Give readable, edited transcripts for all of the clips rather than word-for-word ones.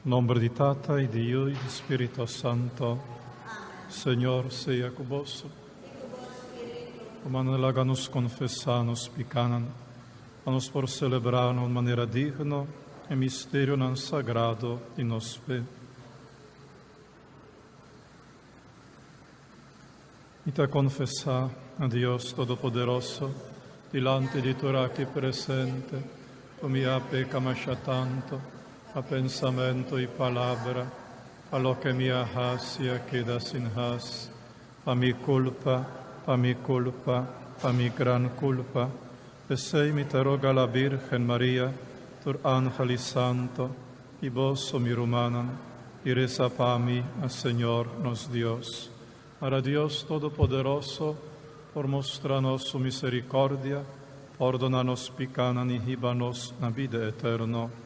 Nomber di Tata y di Yiu y di Spirito Santo. Señor sea cu boso. Rumannan, laga nos confesa nos picanan, pa nos por celebra na un manera digno e misterionan sagrado di nos fe. Mi ta confesa na Dios Todopoderoso, dilanti di tur aki presente, cu mi a peca masha tanto, pa pensamento y palabra, pa loke mi a haci a keda sin haci, pa mi culpa, pa mi culpa, pa mi gran culpa. P'esey mi ta roga la Virgen Maria, tur angel y santo, y boso, mi rumannan, y reza pa mi na Señor nos Dios. Para Dios Todopoderoso por mustra nos su misericordia, pordona nos picanan y hiba nos na bida eterno.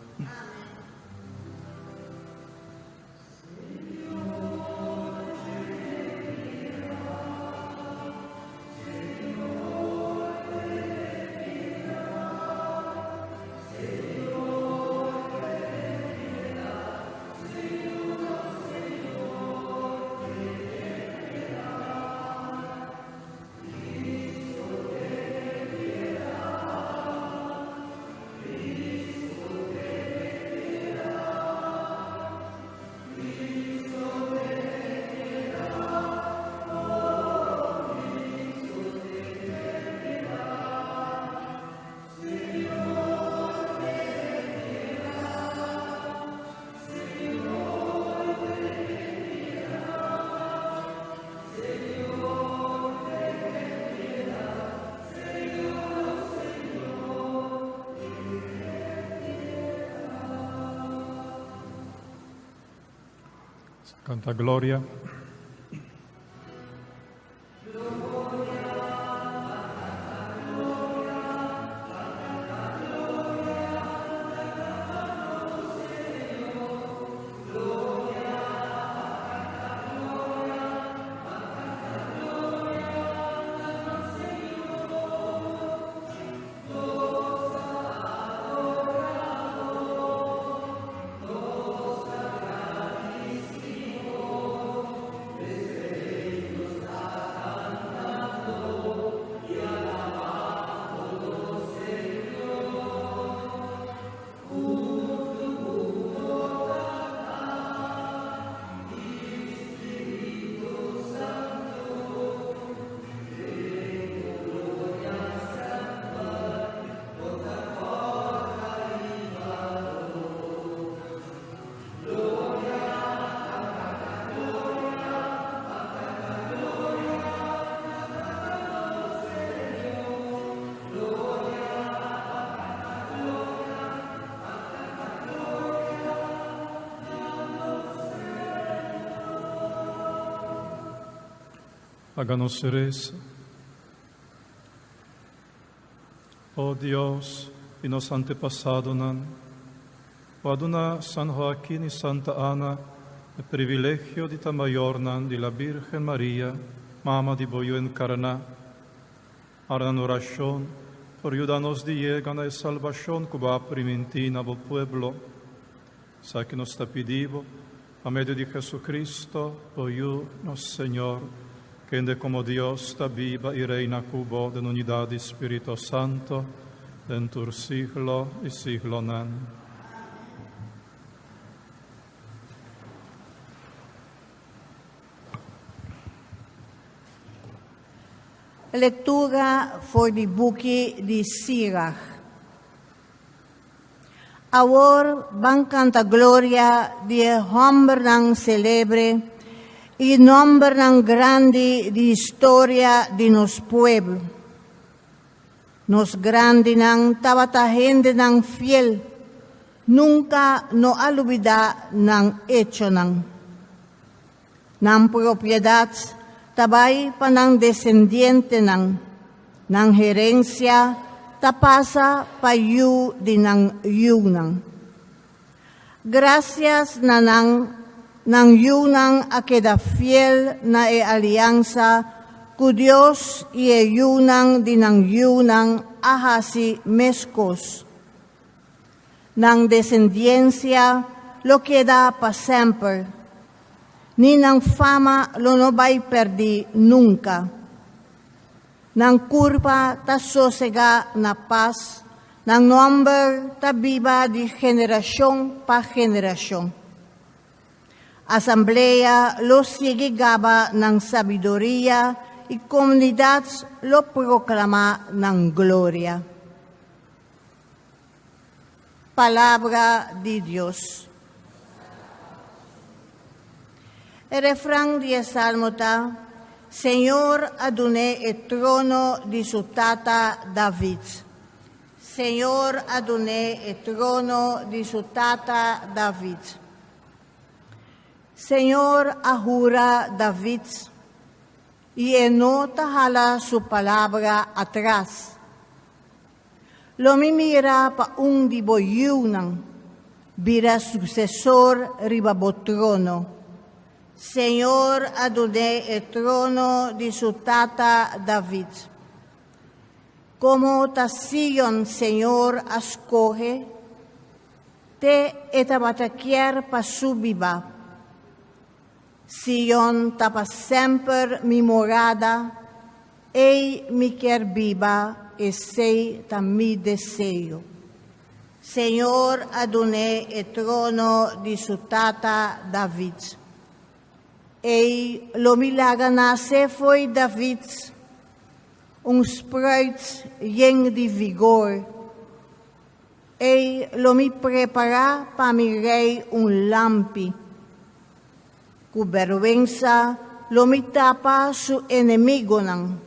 Canta Gloria. Laga nos resa. O Dios di nos antepasadonan, bo a duna San Joaquin i Santa Ana e privilegio di ta mayornan di la Birgen Maria, Mama di bo Yu enkarná. Mara nan orashon por yuda nos di yega na e salbashon ku bo a primintí na bo pueblo. Esaki nos ta pidi bo pa medio di Jesucristo, bo Yu, nos Señor, kende komo Dios ta biba i reina ku bo den unidat di Spirito Santo, den tur siglo i siglonan. Lektura for di buki di Sirach. Awor ban kanta gloria di e hòmbernan selebre i nòmbernan grandi di historia di nos pueblo. Nos grandinan tabata hendenan fiel, nunka no a lubidá nan echonan. Nan propiedat ta bai pa nan desendientenan, nan herensia ta pasa pa yu di nan yunan. Grasias na nan, nan yunan a keda fiel na e aliansa ku Dios i e yunan di nan yunan a hasi meskos. Nan desendiensia lo keda pa semper, ni nan fama lo no bai pèrdí nunka. Nan kurpa ta sosegá na pas, nan nòmber ta biba di generashon pa generashon. Asamblea lo sigui gaba nan sabiduria i komunidat lo proklamá nan gloria. Palabra di Dios. E refran di e salmo ta, Señor a dun'é e trono di su tata David. Señor a dun'é e trono di su tata David. Señor a hura David, i e no ta hala su palabra atras. Lo mi mira pa un di bo yiunan bira sucesor riba bo trono. Señor a dun'é e trono di su tata David. Como ta Sion Señor a scoge, te e tabata kier pa su biba. Sion ta pa semper mi morada, ei mi kier biba, esei ta mi deseo. Señor a dun'é e trono di su tata David. Ei lo mi laga nase fo'i David un spruit yen di vigor. Ei lo mi prepará pa mi rei un lampi. Ku bèrgwensa lo mi tapa su enemigonan,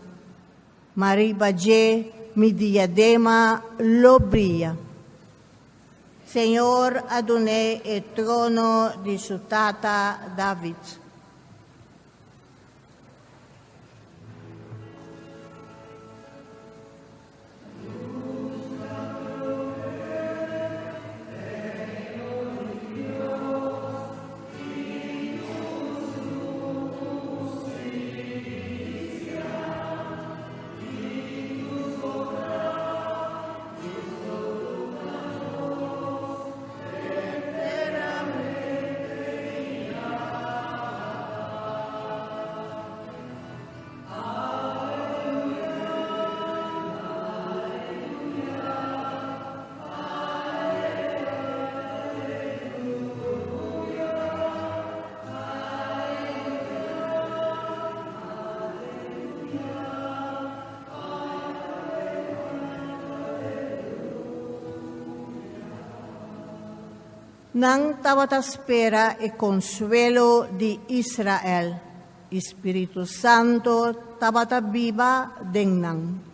ma riba dje mi diadema lo bria. Señor a dun'é e trono di su tata David. Nan tabata spera e konsuelo di Israel, i Spiritu Santo tabata biba den nan.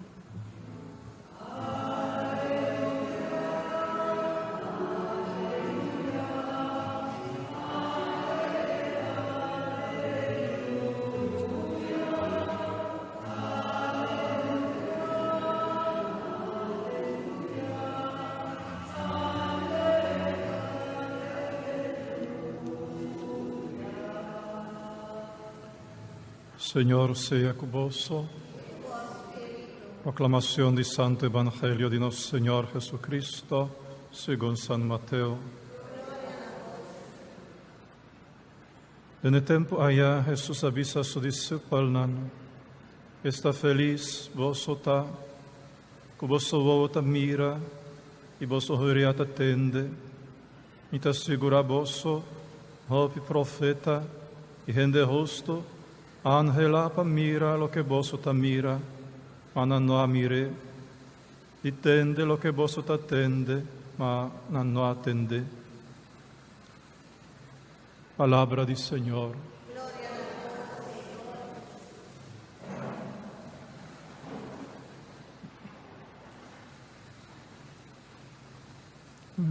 Señor sea cu boso. Proclamación di Santo Evangelio di nos Señor Jesucristo, segun San Mateo. Den e tempu aya Hesus a bisa su disipelnan, Esta felis boso ta, ku boso wowo ta mira i boso horea ta tende. Mi ta sigurá boso, hopi profeta i hende hustu a anhelá pa mira loke boso ta mira, ma nan no a mir'é, i tende loke boso ta tende, ma nan no a tend'é. Palabra di Señor.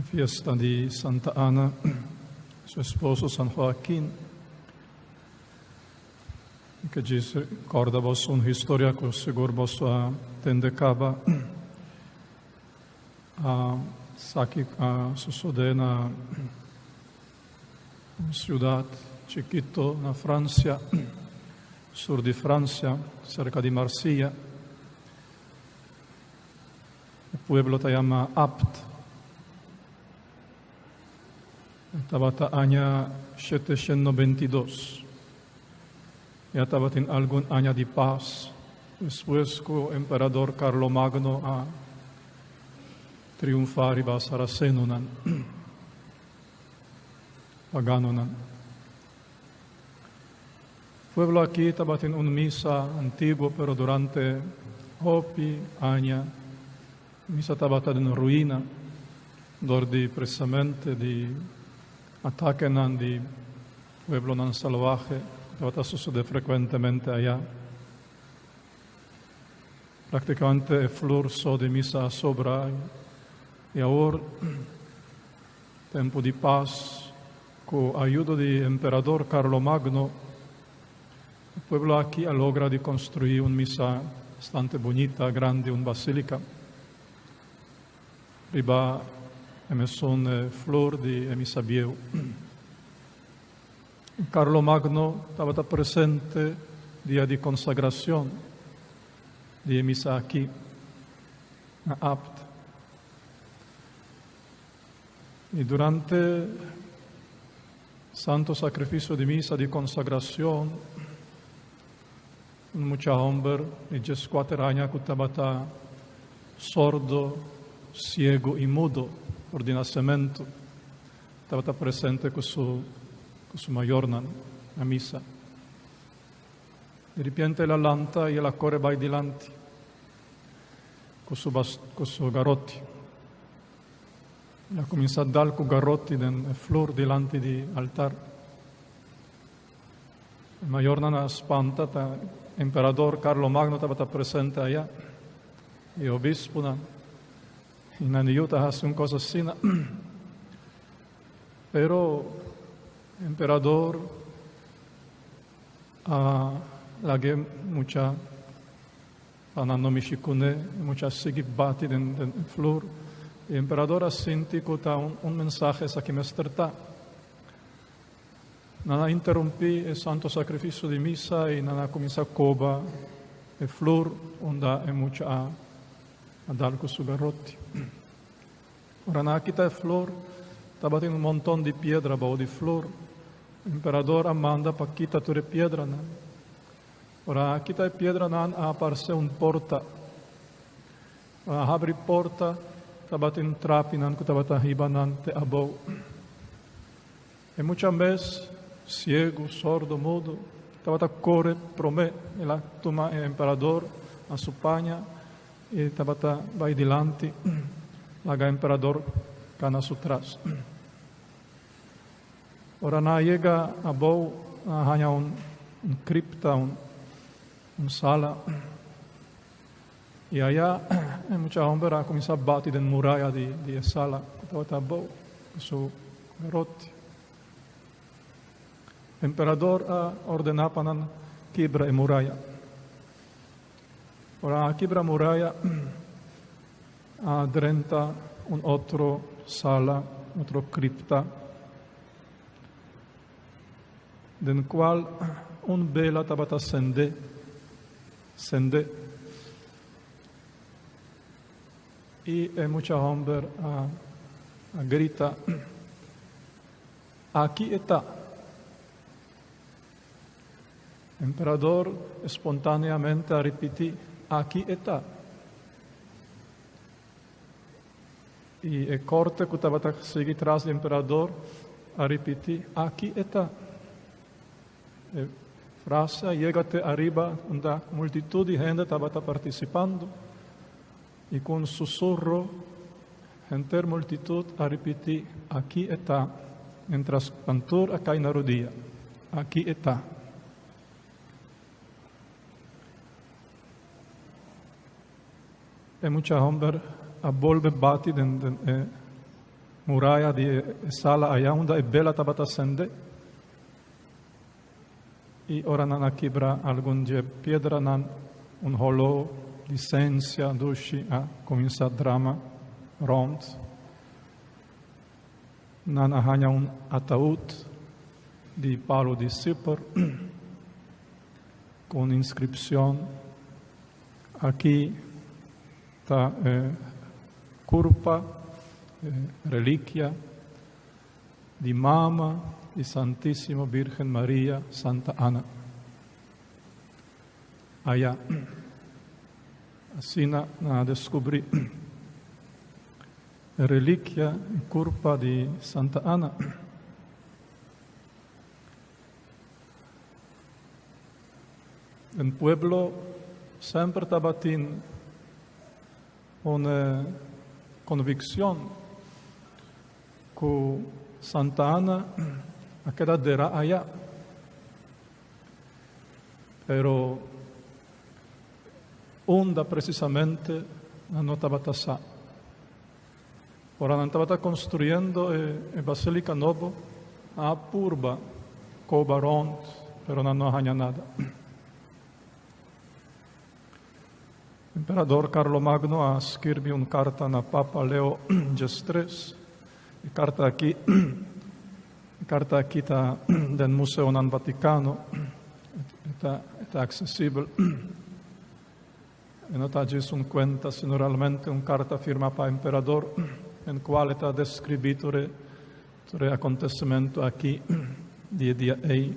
Fiesta di Santa Ana, su esposo San Joaquín. Ke djis korda boso un historia ku sigur boso a tende kaba. A Esaki a sosodé na un siudat chikito na Fransia, sur di Fransia, serka di Marsilla. E pueblo ta yama Apt. Tabata aña 792. Ya tabatin algun aña di pas despues ku emperador Carlomagno a triunfá riba saracenonan, paganonan. Pueblo aki tabatin un misa antiguo pero durante hopi aña misa tabata den ruina dor di precisamente di atakenan di pueblonan salvahe ku tabata sosodé frekuentemente aya. Praktikamente e flur so di misa a sobra i awor tempu di pas ku ayudo di emperador Carlomagno e pueblo aki a logra di konstruí un misa bastante bunita, grandi, un basilika riba e mesun flur di e misa bieu. Carlomagno tabata presente dia di consagracion di e misa aki na Apt. Y durante Santo Sacrificio di Misa di Consagracion, un mucha homber di dieskuater aña cu tabata sordo, ciego y mudo for di nacemento, tabata presente cu su cu su mayornan na misa. Di ripiente el a lanta y el a core bay dilanti cu su bas cu su garoti. El a cuminsa dal cu garoti den e flor dilanti di altar. E mayornan a spanta, ta emperador Carlo Magno tabata presente aya, y e obisponan. Y nan yu ta haci un cos asina. Pero emperador a lag'é mucha pa nan no mishi kuné, e mucha a sigui bati den den e flur. E emperador a sinti ku ta un un mensahe esaki mester ta. Nan a interumpí e santo sakrifisio di misa i nan a kuminsá koba e flur unda e mucha a a dal ku su garoti. Ora nan a kita e flor, tabatin un monton di piedra bou di flor. Emperador a manda pa kita tur e piedranan. Ora a kita e piedranan, a aparsé un porta. Ora a habri porta, tabatin trapinan ku tabata hiba nan te abou. E mucha mes, siegu, sordo, mudo, tabata kore promé. El a tuma e emperador na su paña i tabata bai dilanti, laga emperador kana su tras. Ora nan a yega abou, nan a haña un kripta, un sala, i aya e mucha hòmber a kuminsá bati den muraya di e sala ku tabata abou ku su garoti. Emperador a ordená pa nan kibra e muraya. Ora a kibra muraya, a drenta un otro sala, otro kripta, den kual un bela tabata sendé, sendé. I e mucha hòmber a a grita, Aki e ta! Emperador espontáneamente a ripití, Aki e ta! I e korte ku tabata sigui tras di emperador a ripití, Aki e ta! E frase a yega te ariba unda multitut di hende tabata partisipando, i ku un susurro henter multitut a ripití, Aki e ta! Miéntras nan tur a kai na rudia, Aki e ta! E mucha hòmber a bolbe bati den e muraya di e sala ayá unda e bela tabata sende. I ora nan a kibra algun dje piedranan, un holó di sensia dushi a kuminsá drama rònt. Nan a haña un ataut di palu di siper ku un inskripshon. Aki ta e kurpa, e relikia. di mama di Santísimo Virgen Maria, Santa Ana. Aya, asina nan a descubri e reliquia e curpa di Santa Ana. Den pueblo semper tabatin un conviccion cu Santa Ana a keda dera aya. Pero unda precisamente nan no tabata sa. Ora nan tabata construyendo e basilica nobo, nan a purba coba rond, pero nan no a haña nada. Emperador Carlomagno a skirbi un karta na Papa Leo xIII. E karta aki e karta aki ta den Museonan Vaticano. E ta e ta aksesibel. E no ta djis un kuenta, sino realmente un karta firmá pa emperador, den kual e ta deskribí tur e tur e akontesimentu aki di e dia ei.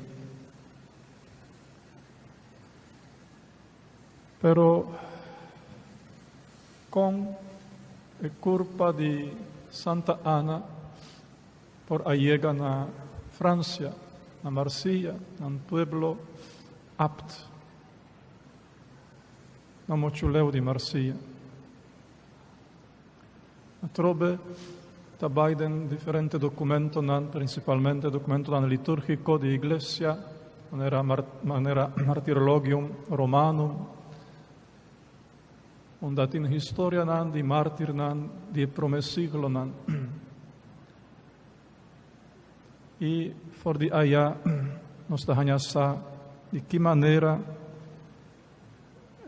Pero kon e kurpa di Santa Ana por a yega na Fransia, na Marsilla, na un pueblo Apt, no muchu leu di Marsilla? Atrobe ta bai den diferente dokumentonan, prinsipalmente dokumentonan litúrgiko di iglesia, manera manera Martirologium Romanum, unda tin historianan di mártirnan di e promé siglonan. I for di aya nos ta haña sa di ki manera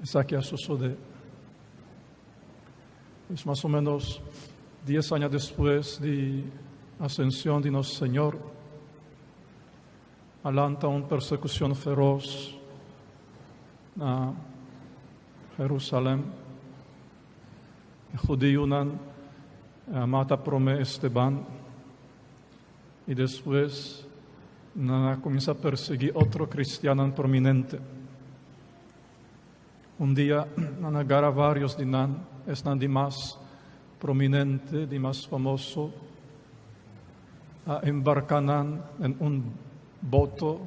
Esaki a sosodé. Pues mas o menos dies aña despues di asension di nos Señor, a lanta un persecucion feroz na Jerusalem. E hudiunan a mata prome Esteban i despues nan a kuminsá persiguí otro kristiannan prominente. Un dia nan a gara vários di nan, esnan di mas prominente, di mas famoso, a embarká nan den un boto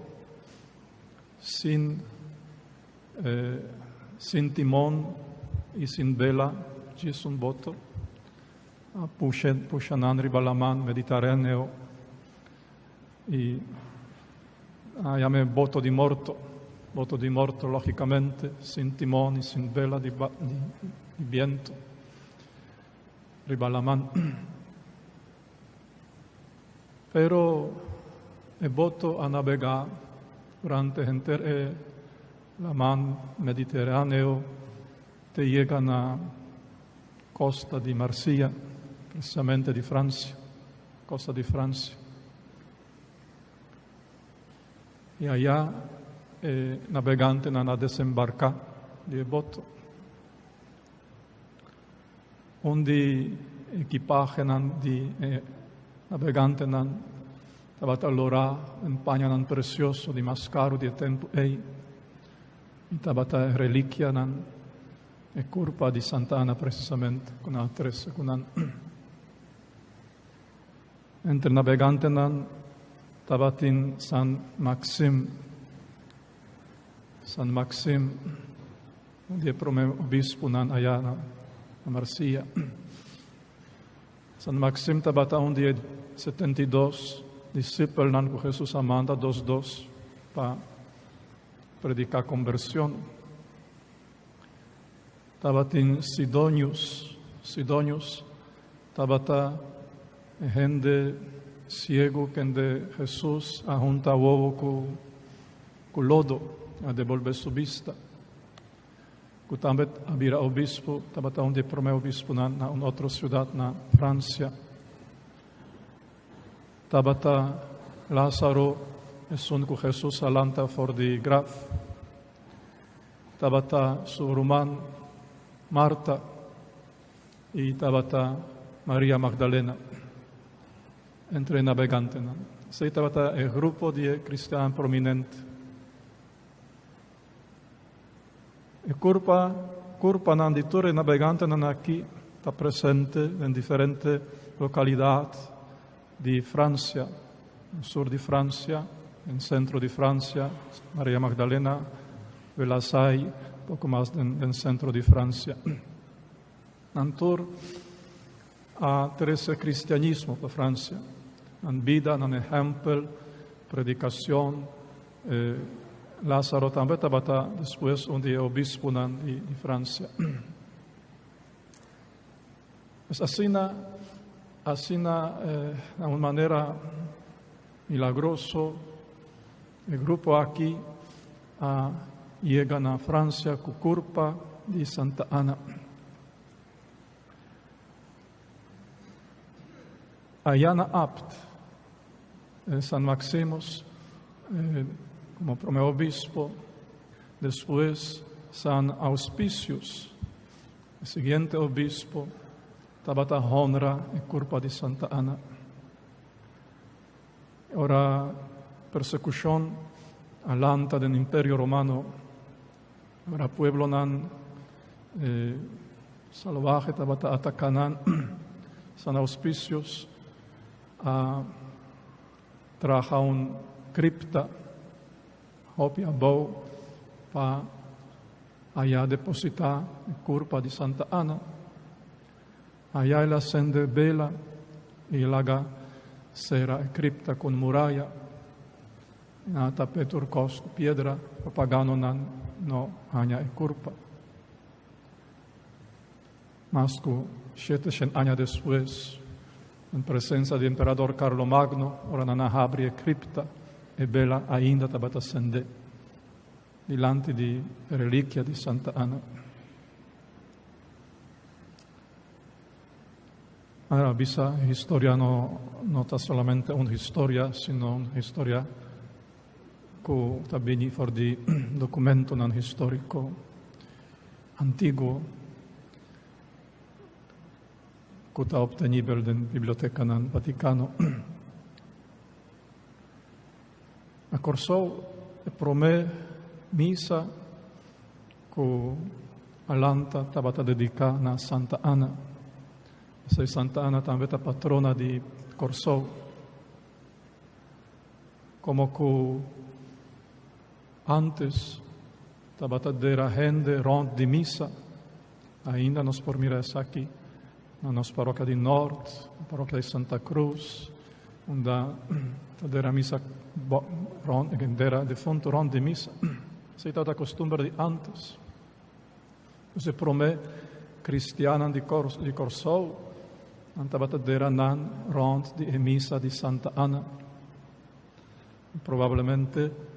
sin sin timon i sin bela, djis un boto. A pusha pusha nan riba laman Mediteraneo i a yam'é boto di morto, boto di morto lógicamente sin timon i sin bela di di di biento riba laman. Pero e boto a nabegá durante henter e laman Mediteraneo te yega na Costa di Marsilla, precisamente di Francia, costa di Francia. I ayá e nabegantenan a desembarká di e boto. Un di ekipahenan di e nabegantenan tabata lorá den pañanan presioso di mas karu di e tempu ei, i tabata e relikianan E kurpa di Santa Ana precisamente ku nan a trese ku nan. Entre nabegantenan tabatin San Maxim. San Maxim, un di e prome obispunan aya na Marsilla. San Maxim tabata un di e 72 disipelnan ku Jesus a manda dos dos pa prediká kombersion. Tabatin Sidonius, Sidonius tabata e hende siegu kende Hesus a hunta wowo ku ku lodo a debolbe su bista, ku tambe a bira obispu, tabata un di e promé obispunan na un otro siudat na Fransia. Tabata Lázaro, esun ku Hesus a lanta for di graf. Tabata su ruman Marta i tabata Maria Magdalena. Entre e nabegantenan. Esei tabata e grupo di e kristiannan prominente. E kurpa, kurpanan di tur e nabegantenan aki ta presente den diferente lokalidat di Fransia, sur di Fransia, den sentro di Fransia, Maria Magdalena, Velasai, poko mas den den sentro di Fransia. Nan tur a trese kristianismo pa Fransia. Nan bida, nan ehèmpel, predikashon. Lázaro tambe tabata despues un di e obispunan di Fransia. Pues asina, asina na un manera milagroso e grupo aki a yega na Fransia ku kurpa di Santa Ana. Aya na Apt, San Maximus como prome obispo, despues San Auspicius, e siguiente obispo, tabata honra e kurpa di Santa Ana. Ora persekushon a lanta den Imperio Romano, ora pueblonan salvahe tabata ataká nan, San Auspicius a traha un kripta hopi abou pa aya depositá e kurpa di Santa Ana. Aya el a sende bela i laga sera e kripta ku un muraya. Nan a tap'é tur kos ku piedra pa paganonan no haña e kurpa. Mas ku sheteshen aña despues, den presensa di emperador Carlo Magno, ora nan a habri e kripta, e bela ainda tabata sendé dilanti di e relikia di Santa Ana. Manera a bisa, e historia no no ta solamente un historia, sino un historia ku ta bini for di dokumentonan históriko antiguo ku ta optenibel den bibliotekanan Vatikano. Na Kòrsou e promé misa ku a lanta tabata dediká na Santa Ana. Esei Santa Ana tambe ta patrona di Kòrsou. Komo ku ántes tabata dera hende rònt di misa, ainda nos por mira esaki na nos parokia di Nòrt, na parokia di Santa Cruz, unda ta dera misa rònt, dera defuntu rònt di misa. Esei tabata kostumber di ántes. Dus e promé kristiannan di di Kòrsou, nan tabata dera nan rònt di e misa di Santa Ana. Probablemente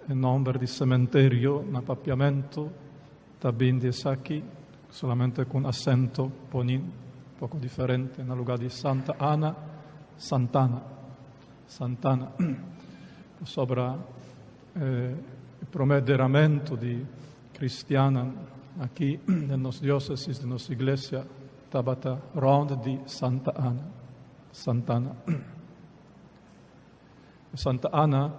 e nòmber di sementerio na papiamentu ta bin di esaki, solamente ku un asento poní poko diferente, na lugá di Santa Ana, Santana, Santana. Pasobra e promé deramentu di kristiannan aki den nos diósesis, den nos iglesia, tabata rònt di Santa Ana, Santana. Santa Ana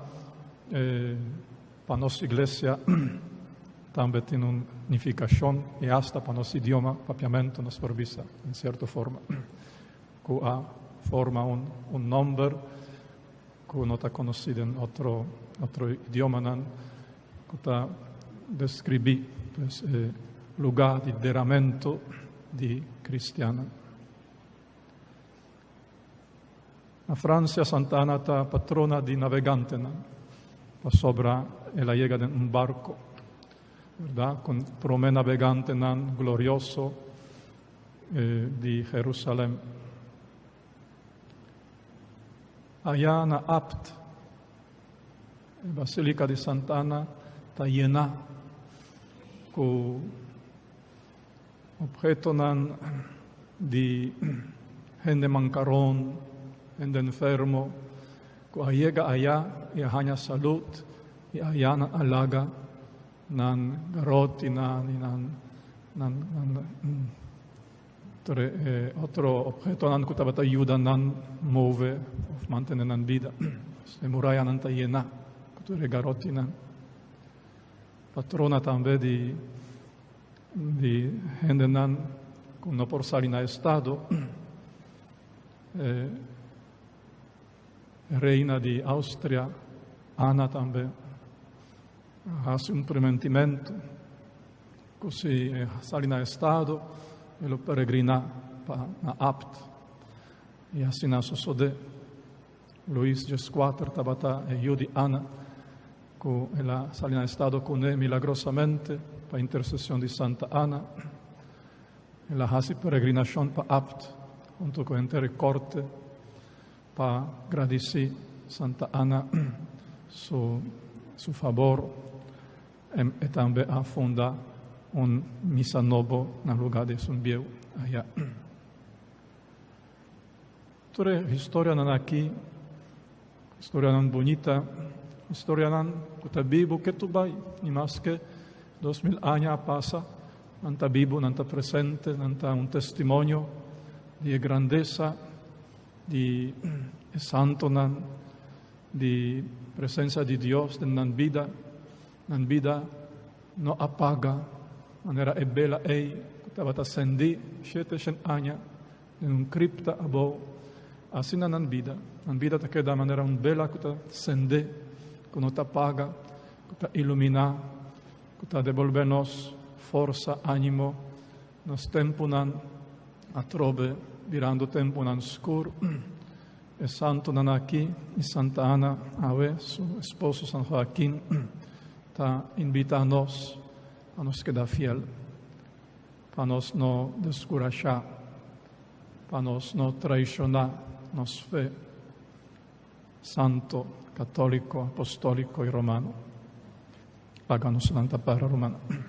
pa nos iglesia tambe tin un nifikashon i asta pa nos idioma papiamentu nos por bisa den sierto forma ku a forma un un nòmber ku no ta konosí den otro otro idiomanan ku ta deskribí pues e lugá di deramentu di kristiannan. Na Francia Santa Ana ta patrona di navegantenan, pasobra el a yega den un barco, berdad, con prome navegantenan glorioso di Jerusalem. Aya na Apt, e Basilica di Santa Ana ta yena cu Obhetonan di hende mankaron, hende enfermo, ku a yega ayá i a haña salud i ayá nan a laga nan garotinan i nan nan nan. Tur e otro obhetonan ku tabata yuda nan move òf mantené nan bida. E murayanan ta yená ku tur e garotinan. Patrona tambe di di hendenan ku no por sali na estado. E reina di Austria, Ana tambe a hasi un primentimentu ku si e sali na estado e lo peregriná pa na Apt. I asina a sosodé. Luis dieskuater tabata e yu di Ana ku el a sali na estado kuné milagrosamente pa intersesion di Santa Ana. El a hasi peregrinashon pa Apt huntu ku henter e korte pa gradisí Santa Ana su su fabor. E tambe a funda un misa nobo na lugá di esun bieu aya. Tur e historianan aki, historianan bunita, historianan ku ta bibu ketu bai, i maske 2000 aña a pasa, nan ta bibu, nan ta presente, nan ta un testimonio di e grandesa di e santonan, di presensia di Dios den nan bida. Nan bida no a paga manera e bela ei ku tabata sendí 700 aña den un kripta abou. Asina nan bida. Nan bida ta keda manera un bela ku ta sendé, ku no ta paga, ku ta iluminá, ku ta debolbé nos forsa, ánimo, nos tempunan atrobe birando tempunan skur. E santonan aki i Santa Ana awe, su esposo San Joaquin, ta invitá nos pa nos keda fiel, pa nos no deskurashá, pa nos no traishoná nos fe santo, katóliko, apostóliko i romano. Laga nos lanta para, rumannan.